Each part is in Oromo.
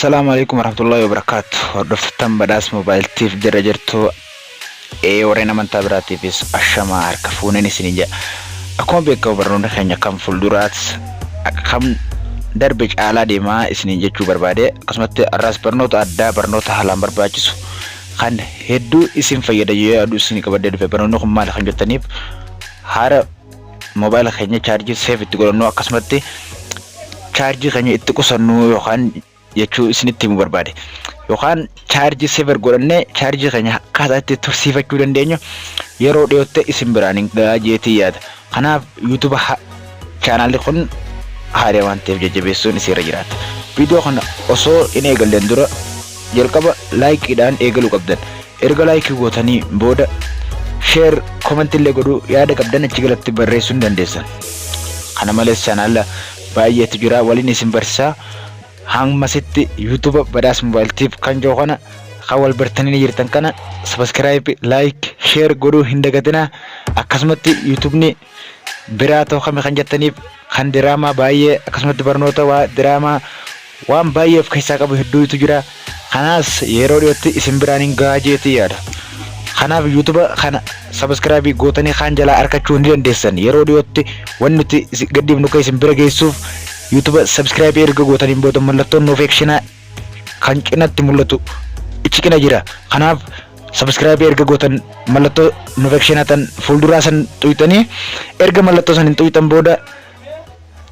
Assalaamu alaikum warahmatullahi wabarakaatu. Hordoftoota Badhaas Moobaayiltiif jira jirtu, warreen amantaa biraatiifis ashamaa harka fuuneen isiniin jedha. Akkuma beekamu barnoonni keenya kan fuulduraas kan darbe caalaa deemaa isiniin jechuu barbaade. Akkasumatti har'aas barnoota addaa, barnoota haalaan barbaachisu kan hedduu isin fayyada yoo yaadu isin qabadhee dhufe. Barnoonni kun maali kan jettaniif, haala moobaayila keenya chaarjii save itti godhannu, akkasumatti chaarjii keenya itti qusannu yookaan jechuu isinitti himuu barbaade. Yookaan chaarjii saver godhannee chaarjii keenya akkaataa itti tursiifachuu dandeenyu yeroo dhiyootti isin biraan hin gahaa jeetii yaada. Kanaaf YouTube chaanaalli kun haaraa waan ta'eef jajjabeessuun isinirra jiraata. Viidiyoo kana osoo hin eegalleen dura jalqaba likeiidhaan eegaluu qabdan. Erga like gootanii booda share, comment illee godhuu, yaada qabdan achi galatti barreessuu ni dandeessan. Kana malees chaanaala baay'eetu jira, waliin isin barsiisaa. Hammasitti YouTube Badhaas Moobaayiltiif kan jiru kana kan wal bartanii ni jirtan kana subscribe, like, share godhuu hin dagatinaa. Akkasumatti YouTubeni biraa ta'u kami kan jettaniif, kan diraamaa baay'ee akkasumatti barnoota waa diraamaa waan baay'ee of keessaa qabu hedduutu jira. Kanaas yeroo dhiyootti isin biraan hin gahaa jeetii yaada. Kanaaf YouTube kana subscribe gootanii kaan jalaa argachuu ni dandeessan. Yeroo dhiyootti wanni nuti gadhiifnu kan isin bira geessuuf YouTube subscribe erga gootaniin booda mallattoon notification kan cinatti mul'atu ichi cina jira. Kanaaf subscribe erga gootan mallattoo notification tan fuulduraa san xuyxanii, erga mallattoo san hin xuyxan booda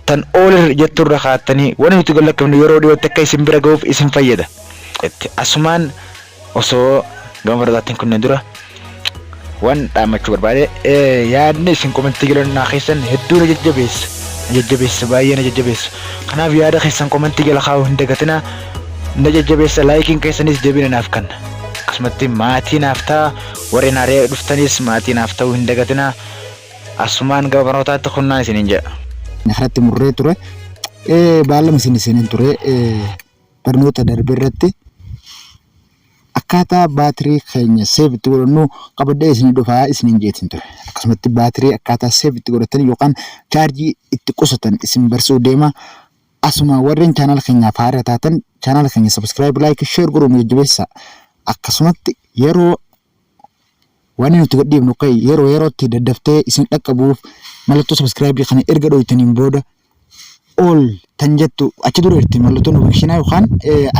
tan all jetturra kaattanii wanni nuti gallakkifnu yeroo dhiyootti akka isin bira ga'uuf isin fayyada. Asumaan osoo gama barnootaatiin kunneen dura waan dhaammachuu barbaade, yaadni isin comment jala keessan hedduu na jajjabeessa. Na jajjabeessa, baay'ee na jajjabeessa. Kanaaf yaada keessan comment jala kaa'uu hin dagatinaa. Na jajjabeessa, likeiin keessanis jabina naaf kenna. Akkasumatti maatii naaf ta'a, warreen haaraa dhuftanis maatii naaf ta'uu hin dagatinaa. Asumaan gama barnootaatti kunnaan isiniin jedha. Kanatti murree ture. Baallama isin isiniin ture, barnoota darbe irratti akkaataa baatirii keenya save itti godhannu qabadhee isinii dhufaa isiniin jeetiin ture. Akkasumatti baatirii akkaataa save itti godhatan yookaan chaarjii itti qusatan isin barsiisuu deema. Asuma warreen chaanaala keenyaaf haaraa taatan chaanaala keenya subscribe, like, share godhuun nu jajjabeessaa. Akkasumatti yeroo waan nuti gadhiifnu kan yeroo yerootti daddaftee isin dhaqqabuuf mallattoo subscribe kana erga dhoytaniin booda all tan jettu achi dura jirti, mallattoo notification yookaan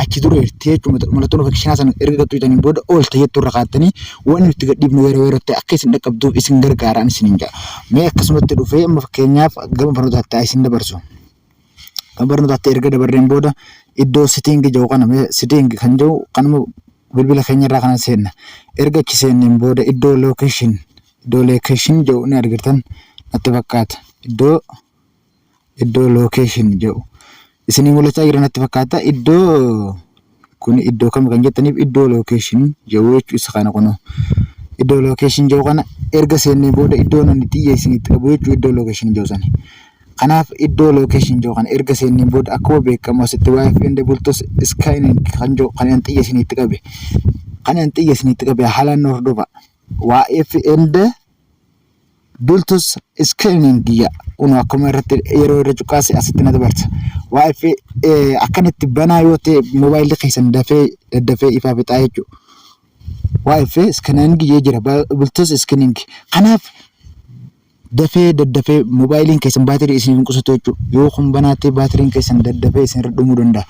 achi dura jirti jechuudha. Mallattoo notification sana erga tuqxaniin booda all ta jettu irra kaattanii waan nuti gadhiifnu yeroo yerootti akka isin dhaqqabduuf isin gargaaraan isiniin jedha. Mee akkasumatti dhufee amma fakkeenyaaf gama barnootaatti haa isin dabarsu. Gama barnootaatti erga dabarreen booda iddoo setting jedhu kana, mee setting kan jedhu kanuma bilbila keenya irraa kana seenna. Erga achi seenneen booda iddoo location jedhu ni argitan natti fakkaata. Iddoo location jedhu isinii mul'achaa jira natti fakkaata. Iddoo kun iddoo kam kan jettaniif, iddoo location jedhu jechuu isa kana kunoo. Iddoo location jedhu kana erga seennee booda iddoo namni xiyya isinitti qabu jechuu iddoo location jedhu sani. Kanaaf iddoo location jedhu kana erga seennee booda akkuma beekamu asitti Wi-Fi and Bluetooth scanning kan jedhu kan inni xiyya isinitti qabe. Kan inni xiyya isinitti qabe haalaan nu hordofa. Wi-Fi and Bluetooth scanning jedha. Kun akkuma irratti yeroo irra cuqqaase asitti na dabarsa. Wi-Fi akkanatti banaa yoo ta'e moobaayilli keessan dafee daddafee ifaa fixaa jechuudha. Wi-Fi scanning jee jira. Bluetooth scanning. Kanaaf dafee daddafee moobaayiliin keessan baatirii isin hin qusatu jechuudha. Yoo kun banaa ta'e baatiriin keessan daddafee isin irra dhumuu danda'a.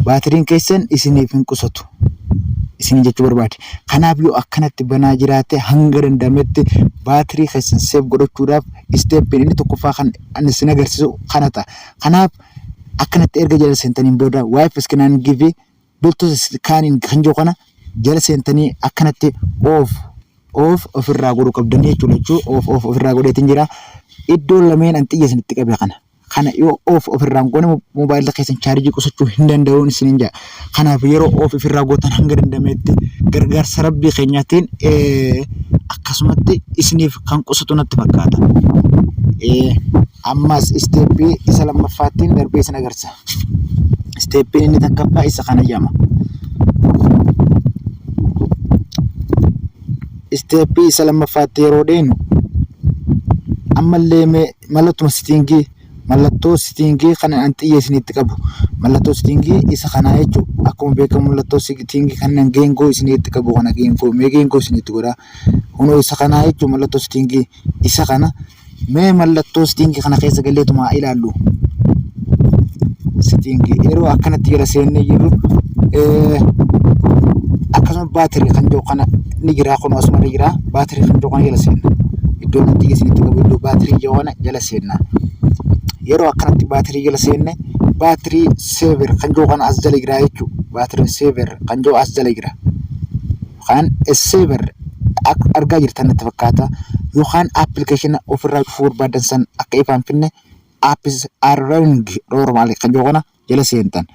Baatiriin keessan isiniif hin qusatu. Isin jechuu barbaade. Kanaaf yoo akkanatti banaa jiraate hanga danda'ametti baatirii keessan save godhachuudhaaf stepiin inni tokkoffaa kan ani isin agarsiisu kana ta'a. Kanaaf akkanatti erga jala seentaniin booda Wi-Fi scanning fi Bluetooth scanning kan jiru kana jala seentanii akkanatti off off ofirraa godhuu qabdanii jechuudha jechuudha. Off off ofirraa godheetiin jira. Iddoo lameen an xiyya isinitti qabe kana. Kana yoo off ofirraa hin goone moobaayilli keessan chaarjii qusachuu hin danda'uun isiniin jedha. Kanaaf yeroo off ofirraa gootan hanga danda'ametti gargaarsa rabbii keenyaatiin akkasumatti isiniif kan qusatu natti fakkaata. Ammas step isa lammaffaattiin darbee isin agarsiisa. Stepiin inni takkaffaa isa kana jedhama. Step isa lammaffaatti yeroo deenu ammallee mee mallattuma setting Mallattoo setting kana an xiyya isinitti qabu. Mallattoo setting isa kanaa jechuudha. Akkuma beekamu mallattoo setting kan geengoo isinitti qabu kana geengoo mee geengoo isinitti godha. Kunoo isa kanaa jechuudha mallattoo setting isa kana. Mee mallattoo setting kana keessa galleetuma haa ilaallu. Setting yeroo akkanatti jala seennee jirru akkasuma battery kan jiru kana ni jira, kun asumarra jira. Battery kan jiru kana jala seenna. Iddoo nuti isinitti qabu iddoo battery jiru kana jala seenna. Yeroo akkanatti battery jala seenne, battery saver kan jiru kana as jala jira jechuudha. Battery saver kan jiru as jala jira. Yookaan saver argaa jirtan natti fakkaata. Yookaan application ofirraa cufuu barbaadan san akka ifaan finne apps are running normal kan jiru kana jala seentan.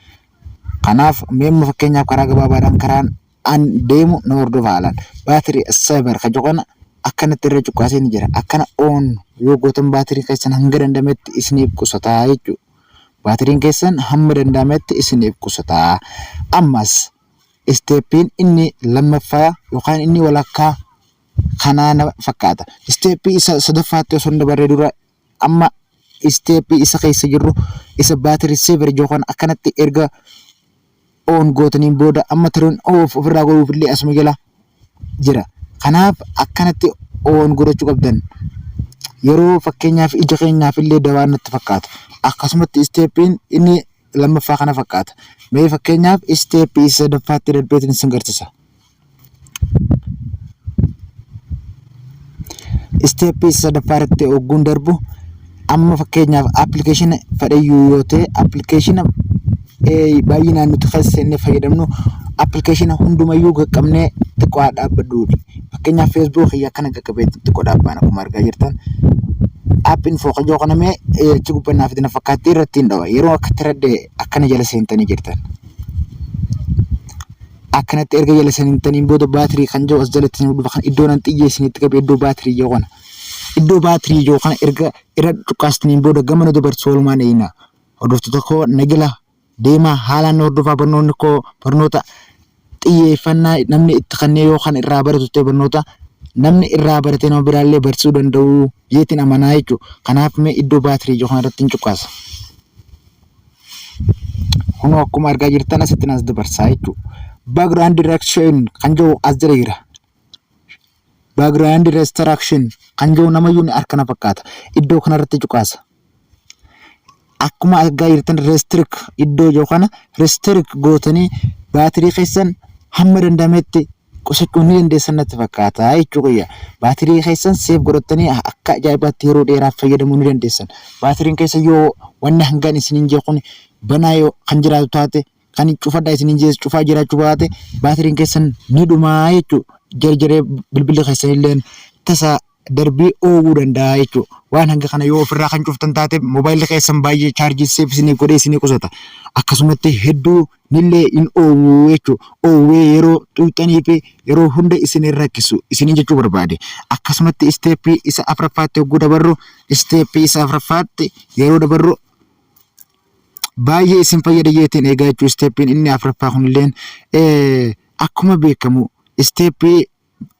Kanaaf mee amma fakkeenyaaf karaa gabaabaadhaan karaan an deemu na hordofaa haalaan. Battery saver kan jiru kana akkanatti irra cuqqaasee ni jira. Akkana on yoo gootan baatirii keessan hanga danda'ametti isiniif qusataa jechuudha. Baatiriin keessan hamma danda'ametti isiniif qusataa. Ammas step-iin inni lammaffaa yookaan inni walakkaa kanaa na fakkaata. Step isa sadaffaatti osoo hin dabarree dura amma step isa keessa jirru isa battery saver jiru kana akkanatti erga on gootaniin booda amma turn off ofirraa godhuuf illee asuma jala jira. Kanaaf akkanatti on godhachuu qabdan. Yeroo fakkeenyaaf ija keenyaaf illee dawaa natti fakkaata. Akkasumatti step-iin inni lammaffaa kana fakkaata. Mee fakkeenyaaf step isa sadaffaatti darbeetiin isin garsiisa. Step isa sadaffaa irratti ogguun darbu amma fakkeenyaaf application fedhayyuu yoo ta'e, application baay'inaan nuti keessa seennee fayyadamnu, application hundumayyuu qaqqabnee xiqqoo haa dhaabbadhuuti. Fakkeenyaaf Facebook kiyya akkana qaqqabee xiqqoo dhaabbaan akkuma argaa jirtan. App info kan jiru kana mee achi gubbaa naaf na fakkaatti irratti hin dhawa. Yeroo akka tiradde akkana jala seentanii jirtan. Akkanatti erga jala seentaniin booda battery kan jiru as jalatti ni dhufa, kan iddoo nan xiyya isinitti qabe iddoo battery jiru kana. Iddoo battery jiru kana erga irra cuqqaastaniin booda gama nu dabarsu oolmaan eeyina. Hordoftoota koo, nagila deemaa haalaan na hordofaa. Barnoonni koo barnoota xiyyeeffannaa namni itti kennee yoo kan irraa baratu ta'e, barnoota namni irraa baratee nama biraallee barsiisuu danda'u jeetiin amanaa jechuudha. Kanaaf mee iddoo battery jiru kanarratti hin cuqqaasa. Kunoo akkuma argaa jirtan asitti nas dabarsaa jechuudha. Background restriction kan jiru as jala jira. Background restriction kan jiru namayyuu ni harka na fakkaata. Iddoo kanarratti cuqaasa. Akkuma argaa jirtan restrict iddoo jiru kana restrict gootanii baatirii keessan hamma danda'ametti qusachuu ni dandeessan natti fakkaata jechuu kiyya. Baatirii keessan save godhattanii akka ajaa'ibaatti yeroo dheeraaf fayyadamuu ni dandeessan. Baatiriin keessan yoo wanni hangaan isiniin jee kun banaa yoo kan jiraatu taate, kan cufadhaa isiniin jees cufaa jiraachuu baate, baatiriin keessan ni dhumaa jechuudha. Jarjaree bilbilli keessan illee tasa darbii oowwuu danda'a jechuudha. Waan hanga kana yoo ofirraa kan cuftan taate, moobaayilli keessan baay'ee chaarjii save isinii godhee isinii qusata. Akkasumatti hedduu nillee hin oowwuu jechuudha. Oowwee yeroo xuuxanii fi yeroo hunda isin hin rakkisu isiniin jechuu barbaade. Akkasumatti step isa afuraffaatti yogguu dabarru, step isa afuraffaatti yeroo dabarru baay'ee isin fayyada jeetiin eegaa jechuudha. Step-iin inni afuraffaa kunilleen akkuma beekamu step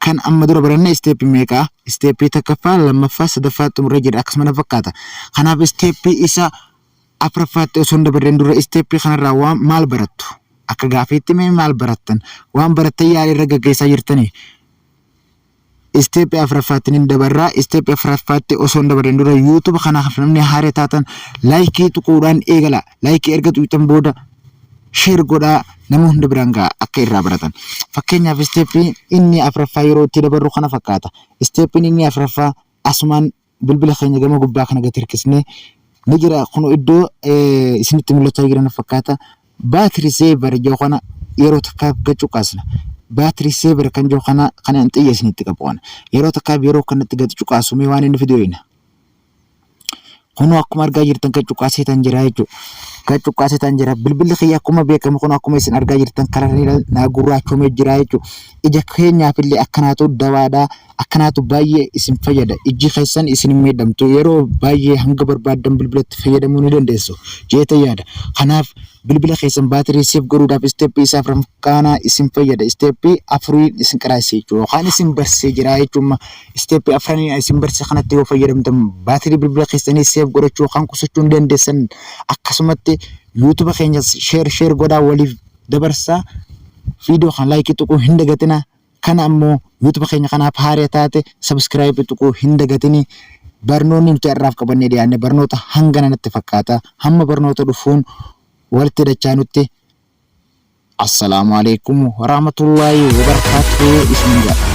kan amma dura baranne step meeqaa? Step takkaffaa, lammaffaa, sadaffaa xumurree jira akkasuma na fakkaata. Kanaaf step isa afuraffaatti osoo hin dabarreen dura step kanarraa waan maal barattu? Akka gaafiitti mee maal barattan? Waan barattan yaala irra gaggeessaa jirtanii? Step afuraffaatti ni dabarraa. Step afuraffaatti osoo hin dabarreen dura YouTube kanaaf namni haaree taatan like tuquudhaan eegala. Like erga tuqxan booda share godhaa, nama hunda biraan ga'a akka irraa baratan. Fakkeenyaaf step-iin inni afuraffaa yeroo itti dabarru kana fakkaata. Step-iin inni afuraffaa asumaan bilbila keenya gama gubbaa kana gadi hirkisnee ni jira. Kun iddoo isinitti mul'achaa jiran fakkaata. Battery saver jiru kana yeroo takkaaf gad cuqaasna. Battery saver kan jiru kana kan xiyya isinitti qabu kana. Yeroo takkaaf yeroo kanatti gad cuqaasu mee waan inni fidu eena. Kunoo akkuma argaa jirtan gad cuqaasee tan jira jechuudha. Gad cuqaasee tan jira. Bilbilli kiyya akkuma beekamu kun akkuma isin argaa jirtan kalarri naa gurraachomee jira jechuudha. Ija keenyaaf illee akkanaatu dawaadha. Akkanaatu baay'ee isin fayyada. Ijji keessan isin hin miidhamtu. Yeroo baay'ee hanga barbaaddan bilbilatti fayyadamuu ni dandeessu. Jeeta yaada. Kanaaf Bilbila keessan baatirii save godhuudhaaf isteeppii isaa afran kana isin fayyada. Isteeppii afuriin isin qaraasise jechuudha. Yookaan isin barsee jira jechuudha. Isteeppii afraniin isin barsiise kanatti yoo fayyadamtan baatirii bilbila keessanii save godhachuu yookaan qusachuu ni dandeessan. Akkasumatti YouTube keenya share share godhaa waliif dabarsaa. Viidiyoo kan laayikii tuquu hin dagatina. Kana ammoo YouTube keenya kanaaf haaraa taate subscribe tuquu hin dagatini. Barnoonni nuti har'aaf qabannee dhiyaanne barnoota hangana natti fakkaata. Hamma barnoota dhufuun walitti dachaanutti, assalaamu alaikum warahmatullaahi wabarakaatuh isin jedha.